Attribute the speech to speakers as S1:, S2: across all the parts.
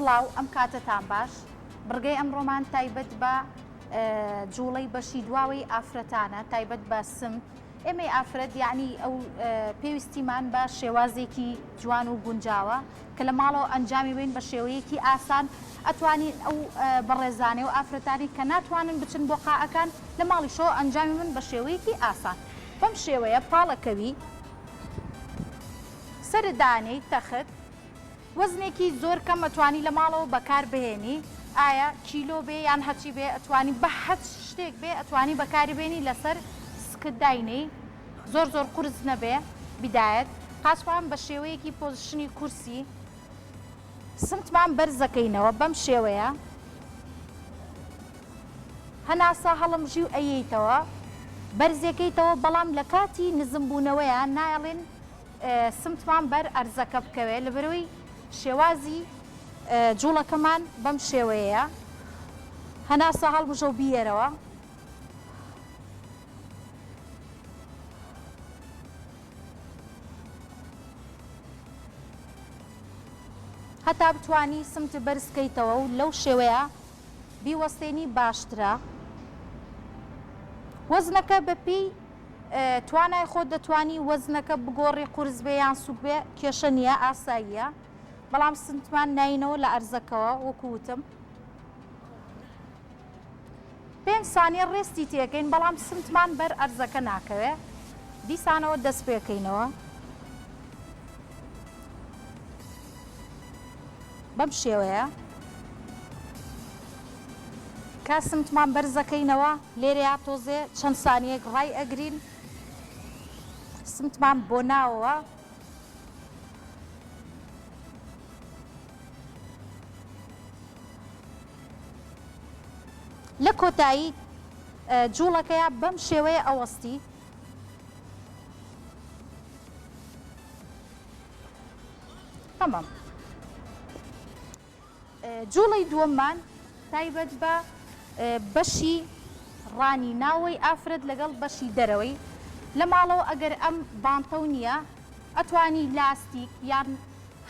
S1: سڵاو ئەم کاتەتان باش بڕگەی ئەمڕۆمان تایبەت بە جوڵەی بەشی دواوەی ئافرەتانە تایبەت بە سمت ئێمەی ئافرەت یعنی ئەو پێویستیمان بە شێوازێکی جوان و گونجاوە کە لە ماڵەوە ئەنجامی بین بە شێوەیەکی ئاسان ئەتوانین ئەو بەڕێزانەی و ئافرەتانی کە ناتوانن بچن بۆ قاعەکان لە ماڵیشەوە ئەنجامی بن بە شێوەیەکی ئاسان بەم شێوەیە پاڵەکەوی سەرت دانێی تەخت وەزنێکی زۆر کەم ئەتوانی لە ماڵەوە بەکار بهێنی ئایا کیلۆ بێ یان هەرچی بێ ئەتوانی بە هەچ شتێک بێ ئەتوانی بەکاری بێنی لەسەر سکت داینێی زۆر زۆر قورس نەبێ بیدایەت قاچمان بە شێوەیەکی position ی کورسی سمتمان بەرزەکەینەوە بەم شێوەیە هەناسە هەڵمژی و ئەیەیتەوە بەرزێکەیتەوە بەڵام لە کاتی نزم بوونەوەیە نایەڵین سمتمان بەر ئەرزەکە بکەوێت لەبەرەوەی شێوازی جوڵەکەمان بەم شێوەیەیە هەناسە هەڵمژە و بیەرەوە. هەتا بتوانی سمت بەرز کەیتەوە و لەو شێوەیە بیوەستێنی باشترە. وەزنەکە بەپێی توانای خۆت دەتوانی وەزنەکە بگۆڕی قورس بێ یان سوک بێ کێشە نییە ئاساییە بەڵام سمتمان ناینەوە لە ئەرزەکەوە وەکو وتم پێنج سانیە ڕێستی تێکەین بەڵام سمتمان بەر ئەرزەکە ناکەوێ دیسانەوە دەست پێکەینەوە بەم شێوەیە کە سمتمان بەرزەکەینەوە لێرەیا تۆزێ چەند سانیەک ڕای ئەگرین سمتمان بۆ ناوەوە لە کۆتایی جوڵەکەیا بەم شێوەیە ئەوەستی. تەمام. جوڵەی دووەممان تایبەت بە بەشی ڕانی ناوەی ئافرەت لەگەڵ بەشی دەرەوەی لە ماڵەوە ئەگەر ئەم بانتەو نییە ئەتوانی لاستیک یان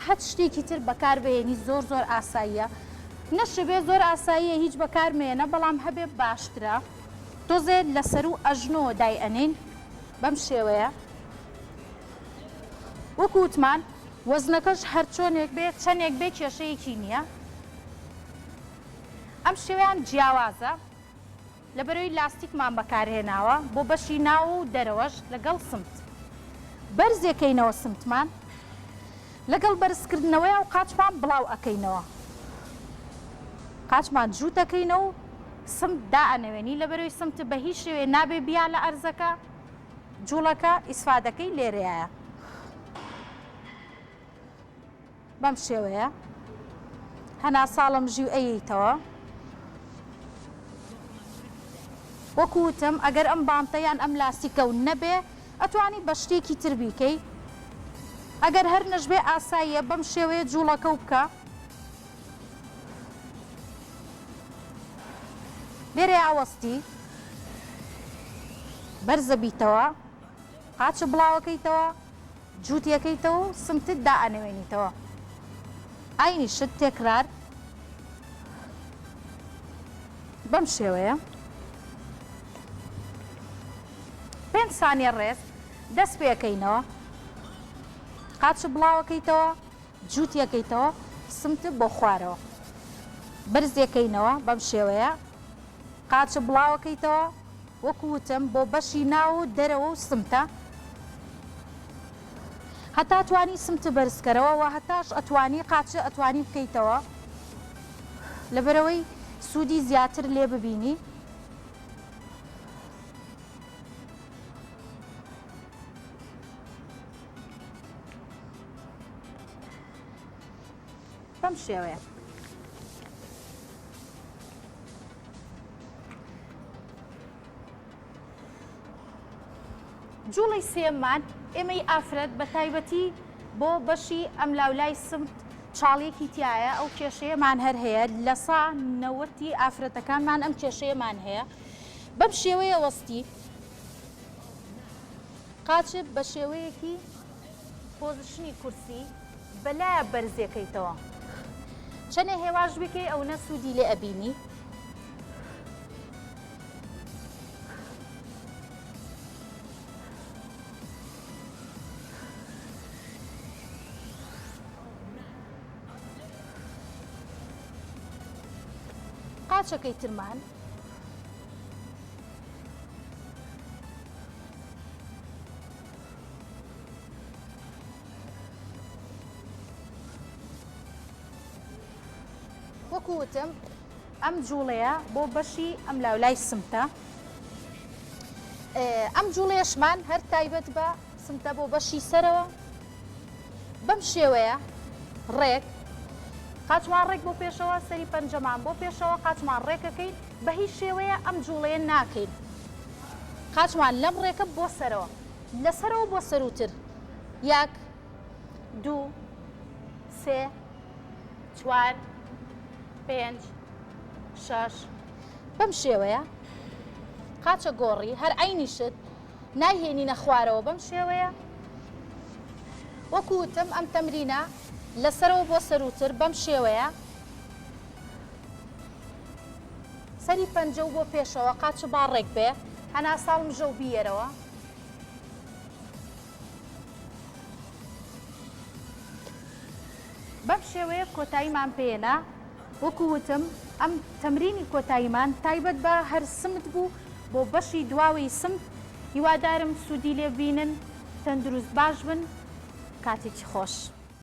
S1: هەچ شتێکی تر بەکار بهێنی زۆر زۆر ئاساییە نەشبێ زۆر ئاساییە هیچ بەکار مێنە بەڵام هەبێ باشترە تۆزێ لەسەرو ئەژنۆوە دای ئەنێین بەم شێوەیە وەکو وتمان وەزنەکەش هەرچۆنێک بێ چەنێک بێ کێشەیەکی نییە ئەم شێوەیان جیاوازە لەبەرئەوەی لاستیکمان بەکارهێناوە بۆ بەشی ناو و دەرەوەش لەگەڵ سمت بەرزێکەینەوە سمتمان لەگەڵ بەرزکردنەوەیا و قاچمان بڵاو ئەکەینەوە قاچمان جووت ئەکەینەوە و سمت دائەنەوێنی لەبەرئەوەی سمت بە هیچ شێوەیە نابێ بیا لە ئەرزەکە جوڵەکە ئیسفادەکەی لێرەیایە. بەم شێوەیە هەناساڵم ژی و ئەیەیتەوە. وەکو وتم ئەگەر ئەم بانتە یان ئەم لاستیکە و نەبێ ئەتوانی بە شتێکی تر بیکەی ئەگەر هەر نەشبێ ئاساییە بەم شێوەیە جوڵەکە و بکە. لێرەیا ئەوەستی بەرزە بیتەوە قاچە بڵاوەکەیتەوە جووتیەکەیتەوە و سمتت دائەنەوێنیتەوە عەینی شت تێکرار بەم شێوەیە پێنج سانیە ڕێز دەست پێکەینەوە قاچ بڵاوەکەیتەوە جووتیەکەیتەوە سمت بۆ خوارەوە بەرزیەکەینەوە بەم شێوەیە قاچ بڵاوەکەیتەوە وەکو وتم بۆ بەشی ناو و دەرەوە و سمتە هەتا توانی سمت بەرزکەرەوە وە هەتاش ئەتوانی قاچ ئەتوانی بکەیتەوە لەبەرئەوەی سوودی زیاتر لێ ببینی. بەم شێوەیە. جوڵەی سێیەممان ئێمەی ئافرەت بە تایبەتی بۆ بەشی ئەملاولای سمت چاڵیەکی تایە ئەو کێشەیەمان هەر هەیە لە سا نەوەتی ئافرەتەکانمان ئەم کێشەیەمان هەیە بەم شێوەیە وەستی قاچت بە شێوەیەکی position ی کورسی بەلایە بەرزێکەیتەوە. چەنێ هێواش بکەی ئەونە سوودی لێ ئەبینی. قاچەکەی ترمان وەکو وتم ئەم جوڵەیە بۆ بەشی ئەم لاولای سمتە ئەم جوڵەیەشمان هەر تایبەت بە سمتە بۆ بەشی سەرەوە بەم شێوەیە ڕێک قاچمان ڕێک بۆ پێشەوە سەری پەنجەمان بۆ پێشەوە قاچمان ڕێکەکەین بە هیچ شێوەیە ئەم جوڵەیە ناکەین قاچمان لەم ڕێکە بۆ سەرەوە لەسەرەوە بۆ سەروتر یەک دوو سێ چوار پێنج شەش بەم شێوەیە قاچە گۆڕی هەر عەینی شت نایهێنینە خوارەوە بەم شێوەیە وەکو وتم ئەم تەمرینە لەسەرەوە بۆ سەروتر بەم شێوەیە سەری پەنجە و بۆ پێشەوە قاچ با ڕێک بێ هەناساڵ مژە و بیەرەوە بەم شێوەیە کۆتاییمان پێهێنا، وەکو وتم ئەم تەمرینی کۆتاییمان تایبەت بە هەر سمت بوو بۆ بەشی دواوەی سمت، هیوادارم سوودی لێ ببینن، تەندروست باش بن، کاتێکی خۆش.